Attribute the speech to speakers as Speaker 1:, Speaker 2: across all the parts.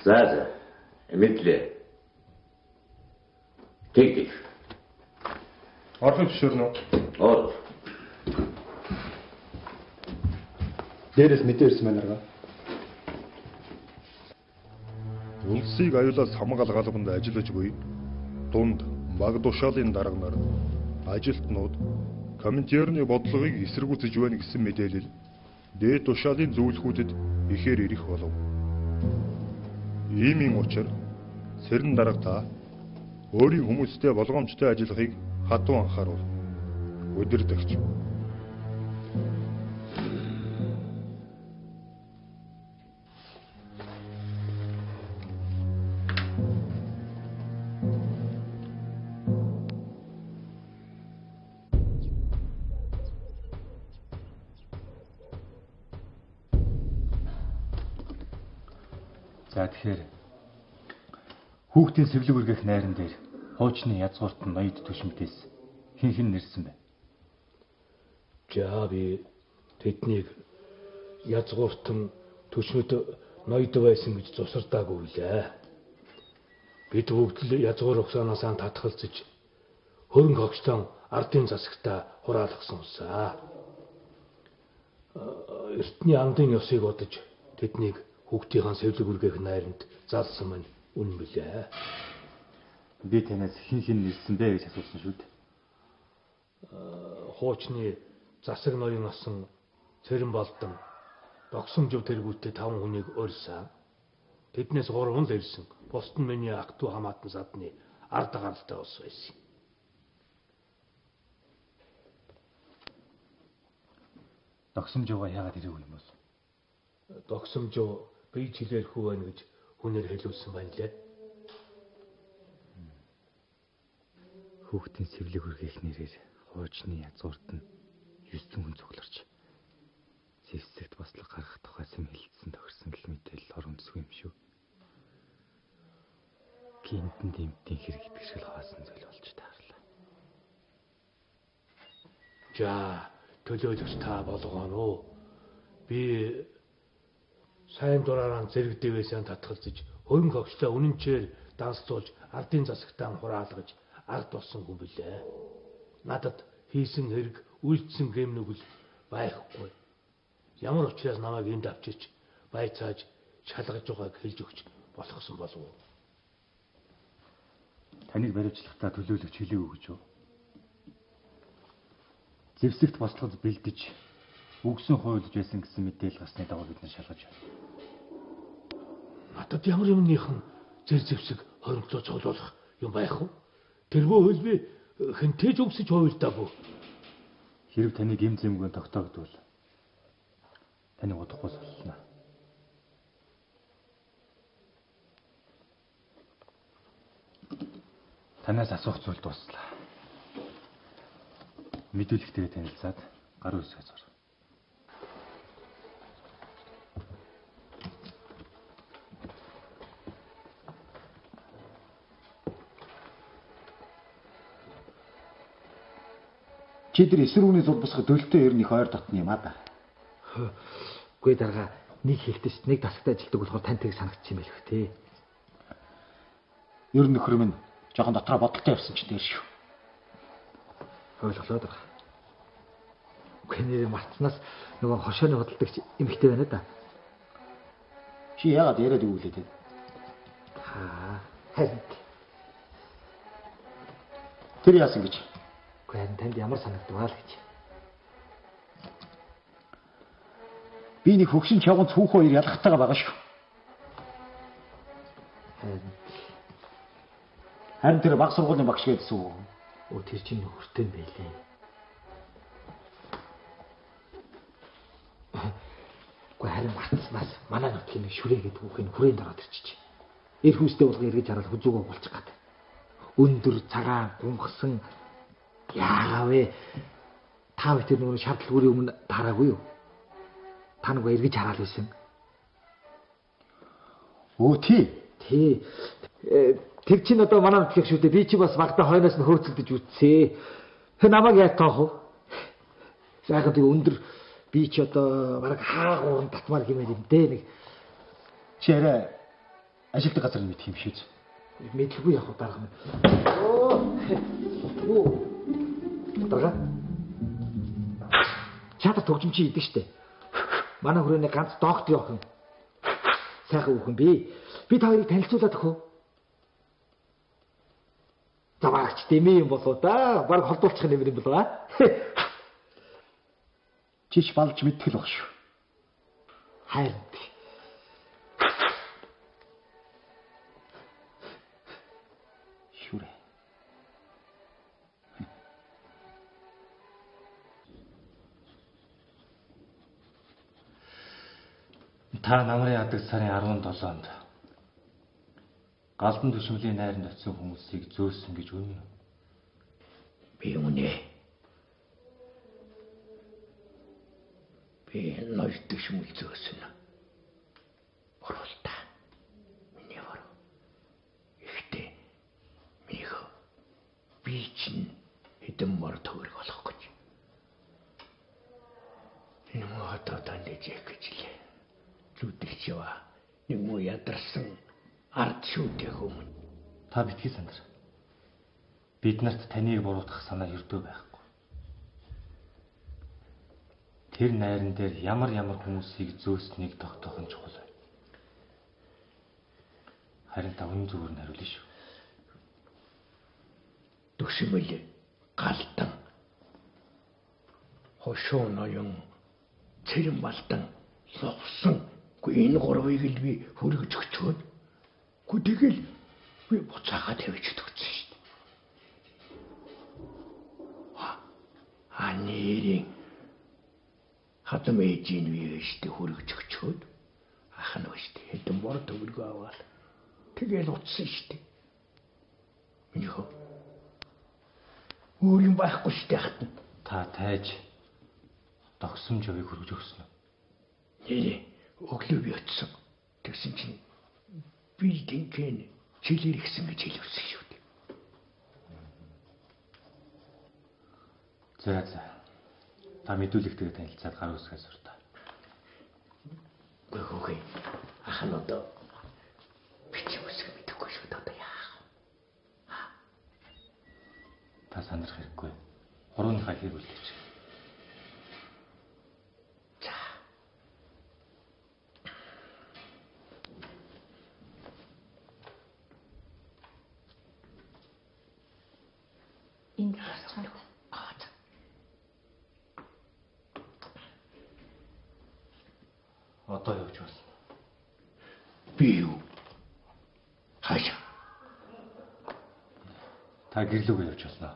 Speaker 1: За за. Мэдлээ. Тэг.
Speaker 2: Орохыг зөвшөөрнө үү?
Speaker 1: Ор.
Speaker 3: Дээрээс мэдээ ирсэн байна арга.
Speaker 2: Улсыг аюулаас хамгаалах албанд ажиллаж буй дунд баг тушаалын дарга нар, ажилтнууд Коминтерны бодлогыг эсэргүүцэж байна гэсэн мэдээлэл дээд тушаалын зөвлөхүүдэд ихээр ирэх болов. Иймийн учир Цэрэн дарга та өөрийн хүмүүстэй болгоомжтой ажиллахыг хатуу анхааруул. Удирдагч.
Speaker 4: За тэгэхээр хүүхдийн сэвлэг үргэх найран дээр хуучны язгуурт нь ноёд түшмэдээс хэн хэн нэрсэн бэ?
Speaker 5: За би тэднийг язгууртан түшмэд ноёд байсан гэж зусардаагүй лээ. Бид бүгд л язгуур угсаанаасаа татгалзаж хөрөнгө хогчтон ардын засагтаа хураалгасан усаа. Эртний андын ёсыг бодож тэднийг хүүхдийнхаа сэвлэг үргэх найранд залсан маань үнэн билээ.
Speaker 4: Би танаас хэн хэн нэрсэн бэ гэж асуусан шүү дээ.
Speaker 5: Хуучны засаг ноён асан Цэрэн Балдан догсомжив тэргүүтээ 5 хүнийг урьсан. Тэднээс 3 л ирсэн. Бусд нь миний ах トゥ хамаатан садны ард гаралтай ус байсан.
Speaker 4: Догсомживгаа яагаад ирээгүй юм бол?
Speaker 5: Догсомжив бие чилээрхүү байна гэж хүнээр хэлүүлсэн байна лээ.
Speaker 4: Хүүхдийн сэвлэг хүргээх нэрээр хуучны язгуурт нь 9 хүн цугларч зэвсэгт бослого гаргах тухай сэм хэлэлцсэн тохирсон гэх мэдээлэл оромсгүй юм шүү. Гинтэн дэмтийн хэрэг гэдэг шиг л хаасан зүйл болж таарлаа.
Speaker 5: За төлөөлөгч та болгооно уу? Би сайн дураараа зэрэг дэвээсээ татгалзаж хөрөнгө хогчтой үнэнчээр дансцуулж ардын засагтаа хураалгаж ард болсон хүн билээ. Надад хийсэн хэрэг, үйлдсэн гэм нүгэл байхгүй. Ямар учраас намайг энд авчирч байцааж шалгаж байгааг хэлж өгч болохсон болов уу?
Speaker 4: Таныг баривчлахдаа төлөөлөгч хэлээгүй гэж юу? Зэвсэгт бослогод бэлдэж үгсэн хуйлж байсан гэсэн мэдээлэл гарсны дагуу бид нар шалгаж байна.
Speaker 5: Надад ямар юмныхан зэр зэвсэг хоримтлоо цуглуулах юм байх вэ? Тэрвээ хөл би хэнтэй ч үгсэж хуйлдаагүй.
Speaker 4: Хэрв таны гэм зэмгэн тогтоогдвол таныг удахгүй суллана. Танаас асуух зүйл дууслаа. Мэдүүлэгтэйгээ танилцаад гар үсгээ зур.
Speaker 6: Чи тэр эсрүүний зул босгох дөлтөө ер нь их ойр дотны юм аа да.
Speaker 7: Үгүй дарга нэг хэлтэйч нэг тасагтай ажилтдаг болохоор тань тийг санагдчих юм байлгүй те.
Speaker 6: Ер нь нөхөр минь жоохон дотроо бодолтой явсан ч дээр шүү.
Speaker 7: Ойлголоо дарга. Үгүй нэр мартснаас нөгөө хошооны худалдагч эмэгтэй байна да.
Speaker 6: Чи яагаад яриад өгүүлээ те?
Speaker 7: Аа харин
Speaker 6: тэр яасан гэж?
Speaker 7: Үгүй харин танд ямар санагдваа л гэж.
Speaker 6: Би нэг хөгшин чавган цүүхэн хоёр ялгахтайгаа байгаа шүү. Харин тэр баг сургуулийн багш гэдсэн үү?
Speaker 7: Өө тэр чинь нөхөртэй байлээ. Үгүй харин мартснаас манай нутгийн нэг шүрээ гэдэг хүүхэн хүрээнд ороод ирчих. Эр хүүстэй болгон эргэж хараад хүзүүгөө гулчих гад. Өндөр цагаан гунхсан яагаа вэ? Та бүхэн тэр нөгөө шаардлагагүй өмнө таараагүй юу? Та нөгөө эргэж хараад байсан.
Speaker 6: Өө тий.
Speaker 7: Тий. Тэр чинь одоо манай нутгийн шүү дээ. Би чи бас багтаа хойноос нь хөөцөлдөж үтсээ. Тэр намайг яаж тоох вэ? Сайхан тэг өндөр би чи одоо бараг хаагуурн татмаар хэмээн юм дээ нэг.
Speaker 6: Чи арай Ажилтны газар нь мэдэх юм шиг.
Speaker 7: Мэдлгүй яг дарга минь. Оо. Юу? Дарга. Чатар төгжим чи идэг штэ. Манай хүрээний ганц доктор охин. Сайхан хүүхэн би. Би та хоёрыг танилцуулаад өгөө. За багч дэмий юм болоо да. Бараг холдуулчих юм юм болоо.
Speaker 6: Чич балж мэдтгэл баг шүү.
Speaker 7: Хайр.
Speaker 6: Шүрэ.
Speaker 4: Та намрын адаг сарын 17-нд Галдан төшмөлийн найранд очисон хүмүүсийг зөөсөн гэж үнэн үү?
Speaker 5: Би үнэ. Би ноёд төшмөл зөөсөн. Буруу л та. Миний буруу. Ихтэй минийхөө би чинь хэдэн мор төгрөг олох гэж. Энэ муу одоо танд ижих гэж лээ. Зүудэрч яваа. Нэг муу ядарсан ард шүтэх өмнө.
Speaker 4: Та битгий сандар. Бид нарт таныг буруутгах санаа ердөө байхгүй. Тэр найран дээр ямар ямар хүмүүсийг зөөснийг тогтоох нь чухал байна. Харин та үнэн зүгээр нь хариулна шүү.
Speaker 5: Төшмөл галдан хошуу ноён цэрэн балдан лувсан. Үгүй энэ гурвыг л би хөргөж өгчөөд. Үгүй тэгэл би буцаага тавьж өгсөн шүү дээ. А нэрийн хадам ээжийн үеэ шүү дээ хөргөж өгчөөд ах нь шүү дээ хэдэн бор төгрөгөө аваад тэгэл утсан шүү дээ. Минийхөө өөр юм байхгүй шүү дээ хатан.
Speaker 4: Та тайж догсомж явыг хөргөж өгсөн үү?
Speaker 5: Нэрээ өглөө би очсон. Тэгсэн чинь би динхэн чилэр ихсэн гэж хэлвсэн шүү дээ.
Speaker 4: За за. Та мэдүүлэгтэйгээ танилцаад гар үсгээ сур та.
Speaker 5: Үгүй ээ. Ах нь одоо бичиг үсэг мэдэхгүй шүү дээ. Одоо яах вэ?
Speaker 4: Та сандрах хэрэггүй. Хурууныхаа хэрэг үлдээч.
Speaker 5: За.
Speaker 8: Энд гарчгаа.
Speaker 5: Аа за.
Speaker 4: Одоо явж болно.
Speaker 5: Би юу? Хаашаа?
Speaker 4: Та гэрлүүгээ явж болно.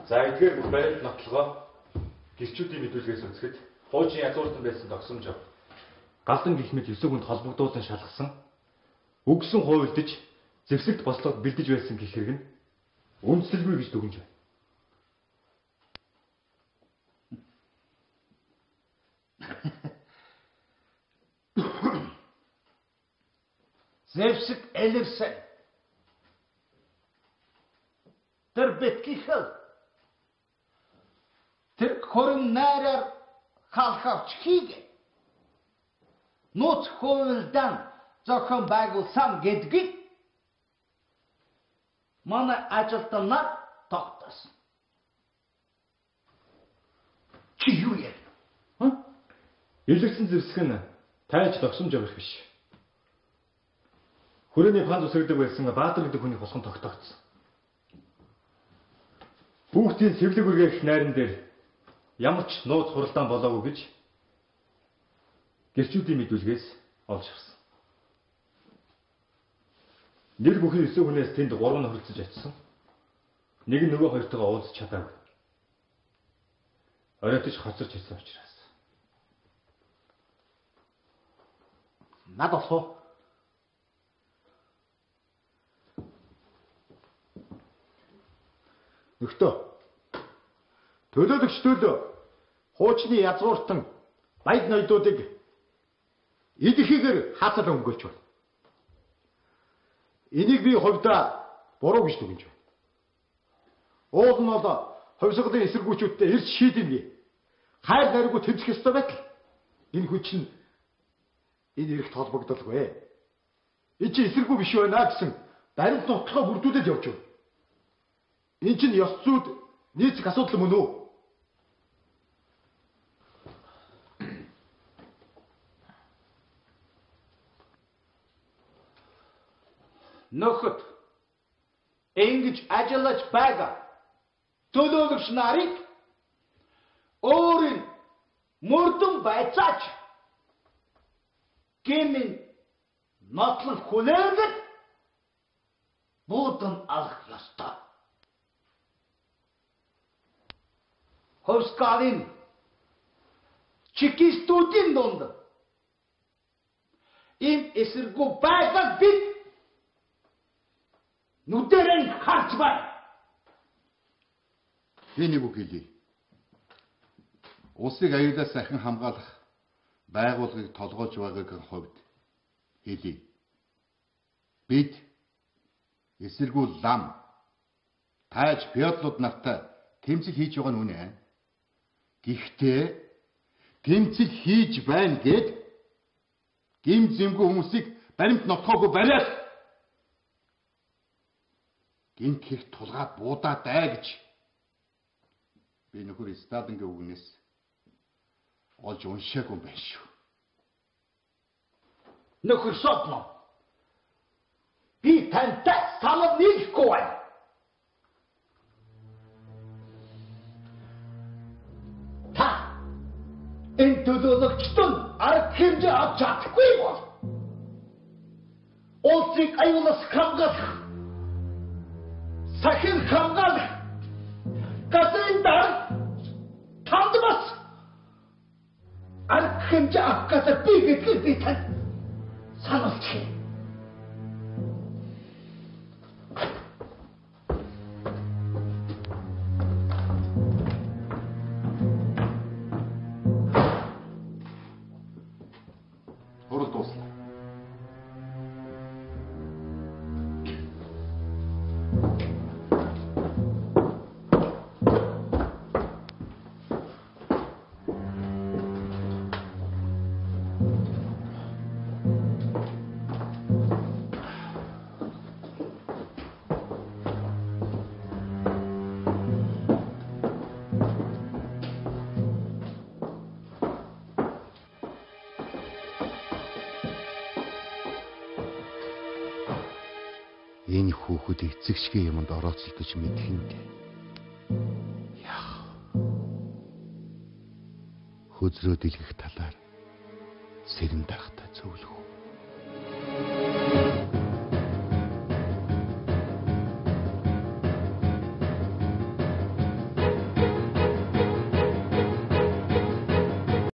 Speaker 4: За эдгээр бүх баримт нотлогоо гэрчүүдийн мэдүүлгээс үзэхэд хуучин язгууртан байсан догсомж галдан гих мэт 9 хүнд холбогдуулан шалгасан үгсэн хувилдаж зэвсэгт бослогод бэлдэж байсан гэх хэрэг нь үндэслэлгүй гэж дүгнж байна.
Speaker 9: Зэвсэг элэрсэн. Тэр бэткихэл. Тэр хорон найраар халхавч хийгээ. Нууц хувилдаан зохион байгуулсан гэдгийг манай ажилтан нар тогтоосон.
Speaker 5: Чи юу ярина?
Speaker 4: Илэрсэн зэвсэг нь тайж догсомж явах биш. Хүрээний панз үсгэрдэг байсан Баатар гэдэг хүний хулган тогтоогдсон. Хүүхдийн сэвлэг үргээх найран дээр ямар ч нууц хуралдаан болоогүй гэж гэрчүүдийн мэдүүлгээс олж авсан. Нэр бүхий 9 хүнээс тэнд 3 нь хүрэлцэж очсон. Нэг нь нөгөө хоёртойгоо уулзч чадаагүй. Оройтож хоцорч ирсэн учраас.
Speaker 9: Над болох уу?
Speaker 6: Нөхдөө. Төлөөлөгчдөл хуучны язгууртан баяд ноёдуудыг идэхийгээр хаацал өнгөлж байна. Энийг би хувьдаа буруу гэж дүгнэж байна. Уул нь бол хувьсгалын эсэргүүчүүдтэй эрч шийдэмгий. Хайр найргүй тэмцэх ёстой байтал энэ хүн чинь энэ эрэгт холбогдолгүй. Энэ чинь эсэргүү биш байна гэсэн баримт нотлохоо бүрдүүлээд явж байна. Энэ чинь ёс зүйд нийцэх асуудал мөн үү?
Speaker 9: Нөхөд ингэж ажиллаж байгаа төлөөлөгч нарыг өөрийн мөрдөн байцаач гэмийн нотлон хүлээгээд буудан алах ёстой. Хувьсгалын чекистүүдийн дунд ийм эсэргүү байдлыг бид нүдэрэн харж байна.
Speaker 8: Би нэг үг хэлье. Улсыг аюулаас сахин хамгаалах байгууллагыг толгойлж байгаагийн хувьд хэлье. Бид эсэргүү лам тааж феодлууд нартай тэмцэл хийж байгаа нь үнэ. Гэхдээ тэмцэл хийж байна гэд гим зэмгүй хүмүүсийг баримт нотгоогүй бариад гинт хэрэг тулгаад буудаад ай гэж би нөхөр Сталингийн үгнээс олж уншаагүй юм байна шүү.
Speaker 9: Нөхөр Содно. Би тантай санал нийлэхгүй байна. Та энэ төлөөлөгчдөн арга хэмжээ авч чадахгүй бол улсыг аюулаас хамгаалах, сахин хамгаалах газрын дарга танд бас арга хэмжээ авах газар бий гэдгийг би танд сануулчих.
Speaker 8: Хурал дууслаа. Энэ хүүхэд эцэг шигийн юмд орооцолдож мэдхэнд яах хөзрөө дэлгэх талаар сэрэн дарахтай зөвлөх.